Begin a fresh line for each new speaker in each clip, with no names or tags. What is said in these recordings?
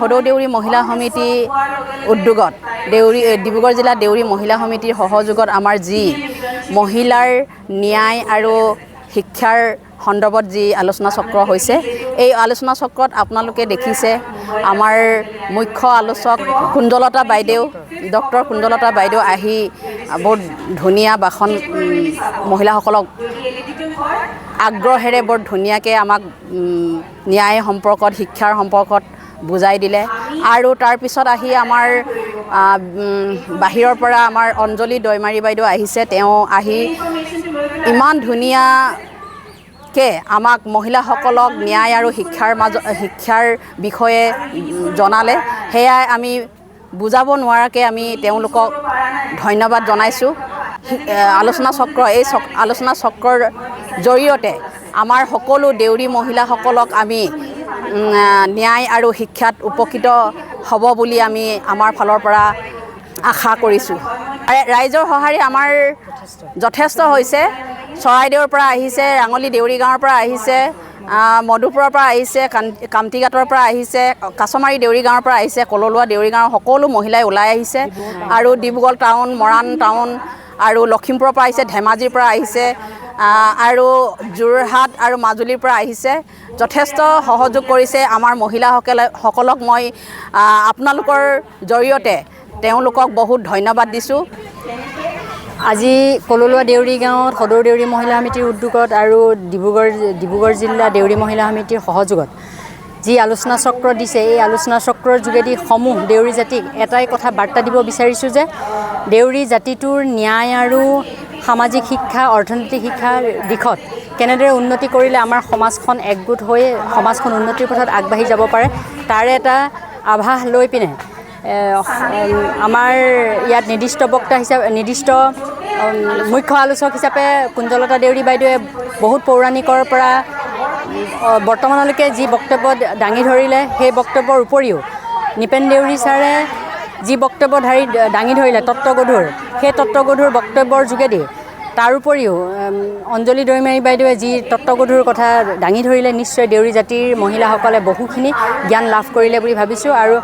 সদৌ দেউৰী মহিলা সমিতি উদ্যোগত, দেউৰী ডিব্ৰুগড় জিলা দেউৰী মহিলা সমিতিৰ সহযোগত আমাৰ যি মহিলাৰ ন্যায় আৰু শিক্ষাৰ সন্দৰ্ভত যি আলোচনা চক্ৰ হৈছে, এই আলোচনা চক্ৰত আপোনালোকে দেখিছে আমাৰ মুখ্য আলোচক কুঞ্জলতা বাইদেউ, ডক্টৰ কুঞ্জলতা বাইদেউ আহি বহুত ধুনীয়া ভাষণ, মহিলাসকলক আগ্ৰহেৰে বৰ ধুনীয়াকৈ আমাক ন্যায় সম্পৰ্কত, শিক্ষাৰ সম্পৰ্কত বুজাই দিলে। আৰু তাৰপিছত আহি আমাৰ বাহিৰৰ পৰা আমাৰ অঞ্জলি দৈমাৰী বাইদেউ আহিছে। তেওঁ আহি ইমান ধুনীয়াকৈ আমাক মহিলাসকলক ন্যায় আৰু শিক্ষাৰ মাজত, শিক্ষাৰ বিষয়ে জনালে। সেয়াই আমি বুজাব নোৱাৰাকৈ আমি তেওঁলোকক ধন্যবাদ জনাইছোঁ। আলোচনা চক্ৰ, এই আলোচনা চক্ৰৰ জৰিয়তে আমাৰ সকলো দেউৰী মহিলাসকলক আমি ন্যায় আৰু শিক্ষাত উপকৃত হ'ব বুলি আমি আমাৰ ফালৰ পৰা আশা কৰিছোঁ। ৰাইজৰ সঁহাৰি আমাৰ যথেষ্ট হৈছে। চৰাইদেউৰ পৰা আহিছে, ৰাঙলী দেউৰী গাঁৱৰ পৰা আহিছে, মধুপুৰৰ পৰা আহিছে, কামতিঘাটৰ পৰা আহিছে, কাছমাৰী দেউৰী গাঁৱৰ পৰা আহিছে, কললোৱা দেউৰী গাঁৱৰ সকলো মহিলাই ওলাই আহিছে আৰু ডিব্ৰুগড় টাউন, মৰাণ টাউন আৰু লখিমপুৰৰ পৰা আহিছে, ধেমাজিৰ পৰা আহিছে আৰু যোৰহাট আৰু মাজুলীৰ পৰা আহিছে। যথেষ্ট সহযোগ কৰিছে আমাৰ মহিলাসকলে। সকলক মই আপোনালোকৰ জৰিয়তে তেওঁলোকক বহুত ধন্যবাদ দিছোঁ।
আজি কললোৱা দেউৰী গাঁৱত সদৌ দেউৰী মহিলা সমিতিৰ উদ্যোগত আৰু ডিব্ৰুগড় জিলা দেউৰী মহিলা সমিতিৰ সহযোগত যি আলোচনা চক্ৰ দিছে, এই আলোচনা চক্ৰৰ যোগেদি সমূহ দেউৰী জাতিক এটাই কথা বাৰ্তা দিব বিচাৰিছোঁ যে দেউৰী জাতিটোৰ ন্যায় আৰু সামাজিক শিক্ষা, অৰ্থনৈতিক শিক্ষাৰ দিশত কেনেদৰে উন্নতি কৰিলে আমাৰ সমাজখন একগোট হৈ সমাজখন উন্নতিৰ পথত আগবাঢ়ি যাব পাৰে, তাৰে এটা আভাস লৈ পিনে আমাৰ ইয়াত নিৰ্দিষ্ট বক্তা হিচাপে, নিৰ্দিষ্ট মুখ্য আলোচক হিচাপে কুঞ্জলতা দেউৰী বাইদেৱে বহুত পৌৰাণিকৰ পৰা বৰ্তমানলৈকে যি বক্তব্য দাঙি ধৰিলে, সেই বক্তব্যৰ উপৰিও নৃপেন দেউৰী ছাৰে যি বক্তব্য দাঙি ধৰিলে তত্ত্বগধুৰ, সেই তত্ত্বগধুৰ বক্তব্যৰ যোগেদি, তাৰ উপৰিও অঞ্জলি দৈমাৰী বাইদেৱে যি তত্ত্বগধুৰ কথা দাঙি ধৰিলে, নিশ্চয় দেউৰী জাতিৰ মহিলাসকলে বহুখিনি জ্ঞান লাভ কৰিলে বুলি ভাবিছোঁ। আৰু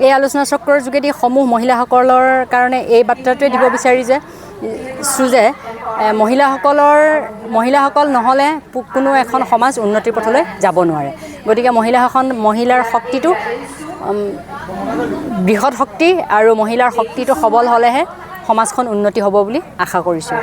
এই আলোচনা চক্ৰৰ যোগেদি সমূহ মহিলাসকলৰ কাৰণে এই বাৰ্তাটোৱে দিব বিচাৰি যে ছোঁ যে মহিলাসকল নহ'লে কোনো এখন সমাজ উন্নতিৰ পথলৈ যাব নোৱাৰে। গতিকে মহিলাৰ শক্তিটো বৃহৎ শক্তি আৰু মহিলাৰ শক্তিটো সবল হ'লেহে সমাজখন উন্নতি হ'ব বুলি আশা কৰিছোঁ।